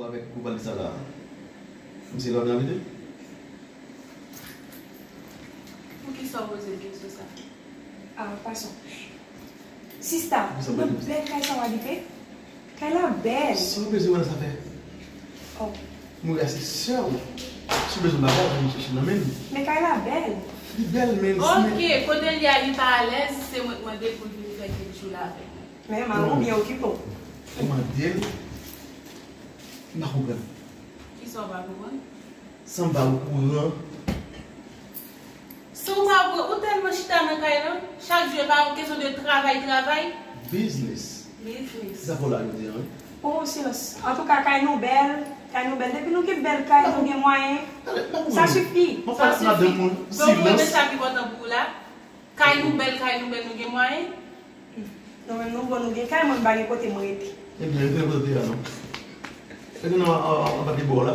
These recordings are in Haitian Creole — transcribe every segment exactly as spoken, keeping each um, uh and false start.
Avèk ou pale sa la. Misye lòd nan vide? Poukisa w poze l kesyon sa? Ah, pason. Sista, nan bèl kay sa w abite? Kay la bèl. Sa w bezwen wè nan sa fè? Oh. Moira se sè w. Si w bezwen bagay, w vin chèche nan men m. Men kay la bèl. Li bèl, men... Ok, kote l ye a, li pa alèz, se mwen k mande l pou l vin fè kèk jou la avèk mwen. Men, mari w byen okipe w. Ou mande l, m pa konprann. Kisa w pa konprann? San m pa okouran. San w pa okouran, ou tèlman chita nan kay lan, chak jou e pa yon kesyon de travay, travay. Biznis. Biznis. Sa pou la jodi a, wi. Oh, silans. Antouka, kay nou bèl, kay nou bèl. Depi nou gen bèl kay, nou gen mwayen. Sa sifi. Sa sifi. Donk, ou renmen sa ki enpòtan pou ou la? Kay nou bèl, kay nou bèl, nou gen mwayen? Nou menm nou bon, nou gen kay, mwen m pa gen kote mwen rete. Ebyen, rete kote a non. Rete nan an, an, anba pye bò la.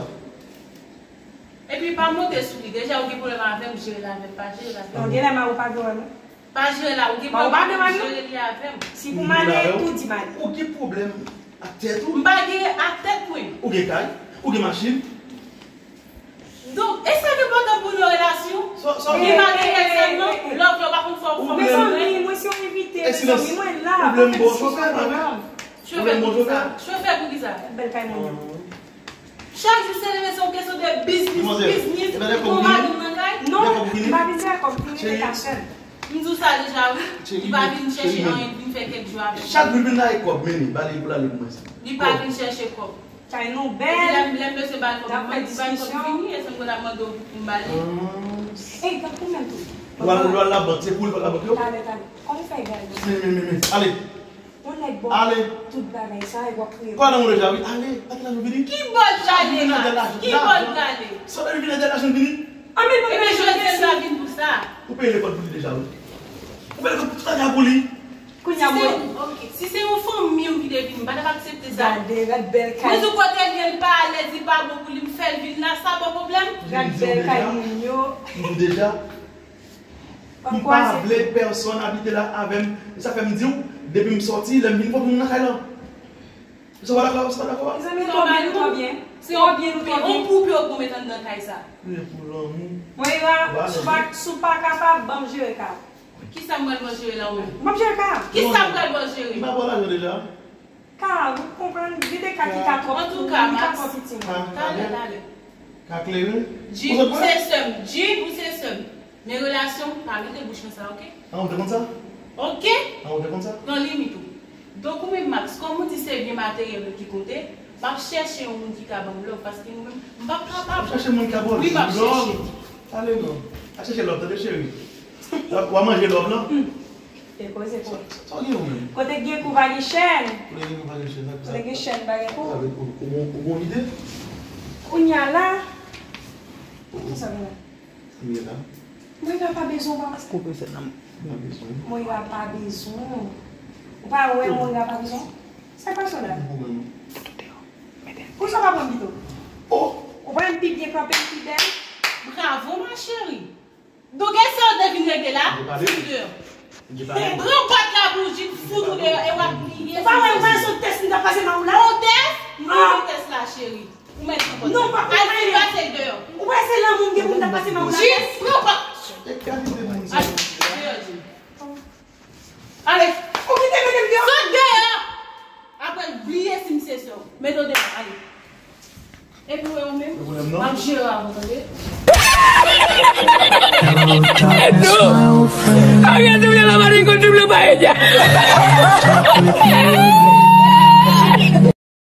Epi pa monte sou li, deja ou gen pwoblèm avè m, jere l avè m, pa jere l avè m. Non, genlè mari w pa vle wè mwen. Pa jere la, ou gen pwoblèm, jere li avè m. Si pou m ale, tou di m ale. Ou gen pwoblèm ak tèt ou? M pa gen ak tèt mwen. Ou gen kay, ou gen machin. Donk, e sa ki enpòtan pou nou nan relasyon? Li pa gen kèk sèlman, love la pa konn fè w konprann. Mezanmi, mwen se yon envite, mezanmi, mwen la. Ou vle m ba w chofè, pa vre? Ou vle m ba w chofè? Chofè pou kisa? Bèl kay mwen yo. Chak jou se leve se yon kesyon de biznis, biznis, pou madanm nan kay. Non, li pa vin fè kòb, li rete ka sèl. M di w sa deja, wi. Li pa vin chèche anyen, li vin fè kèk jou avè m. Chak jou l vin la e kòb, men li, ba li pou l ale pou mwen sa. Li pa vin chèche kòb. Kay nou bèl. Epi lè m, lè m bezwen ba l kòb, m di ba l kòb vini, e se mwen k ap mande w pou m ba li. Ey, tankou menm tou. Ou al, ou al labank, se pou li pa labank yo? Talè, talè. Kòman w fè gade? Men, men, men, men. Ale. Yon nèg ba w tout bagay sa, e w ap kriye. Kwa nan moun deja, wi. Ale, pa gen lajan vini. Ki bò l prale la? Ki bò l prale? Sa vle vini avè lajan vini? Ebyen, jodi a l pa vin pou sa. Ou peye lekòl pou li deja, wi. Ou peye lekòl pou tout ane a pou li. Kounye a mwen. Ok, si se yon fanmi m ki te vin, m pa t ap aksepte sa. Gade, gad bèl kay. Mwen di w kote l ye, l pa alèz, li pa bon pou li, m fè l vin la, sa ba w pwoblèm? Gad bèl kay moun yo. M di w deja. M pa vle pèsonn abite la avè m. E sa fè m di w, depi m sòti, lè m vin, fòk moun nan kay lan. Sa w pa dakò, sa w pa dakò a? Mezanmi, ou twò byen, ou twò byen. Twò byen, ou twò byen. Se yon koup yo pou met anndan kay sa. Priye pou lanmou. Moira, si w pa, si w pa kapab, ban m jere kay la. Kisa m pral ba w jere la ou menm? M ap jere kay la. Kisa m pral ba w jere? M pa ba w lajan deja. Kay la, ou konprann, gen de kay ki ka twò, ki ka twò piti. Talè, talè. Ka klere? Jib, ou se sè m. Jib, ou se sè m. Men relasyon, pa mete bouch nan sa, oke? Ah, ou te konn sa? Oke? Ah, ou te konn sa? Nan limit ou. Donk, ou menm, Max, kòm ou di se byen materyèl ou ki konte, m ap chèche yon moun ki ka ban m love, paske nou menm, m p ap kapab. W ap chèche moun ki ka ba w love? Wi, m ap chèche. Ale non. Al chèche love, tande, cheri. W ap, w ap manje love lan? Hmm. E koze pou. Sa, sa w gen ou menm? Kote k gen kou pa gen chèn. Kote k gen kou pa gen chèn, sa, sa. Kote k gen chèn pa gen kou. Sa vle di ou, ou, ou, ou gon lide? Kounye a la. Kisa m gen la? Sa m gen la? Moira pa bezwen w, papa. Koupe sèt nan. Pa bezwen. Moira pa bezwen w. Ou pa wè Moira pa bezwen w? Sa k pase w la? Ou menm. Poukisa w pa pran m pito? Oh! Ou pa wè m pi byen kanpe, m pi bèl? Bravo, ma chérie. Donk, e sa w te vin regle la? Fout deyò. Pran bòt la pou w jis fout ou deyò e w ap bliye. Ou pa wè, ou pa wè se yon tès m t ap pase nan ou la? Yon tès? M pa nan tès la, cheri. Ou mèt pran bòt la. Non, pa, al fin pase l deyò. Ou pa wè se lanmou m gen pou m t ap pase nan ou la? Jis pran bòt. Al deyò, Jim. Ale. Ou kite m mete m deyò? Sot deyò! Apre, bliye si m se sè w. Mete w deyò, ale. Epi w wè ou menm, m ap jere avè w, tande? Edo! Kòbyen tou vye la mari konn double paella?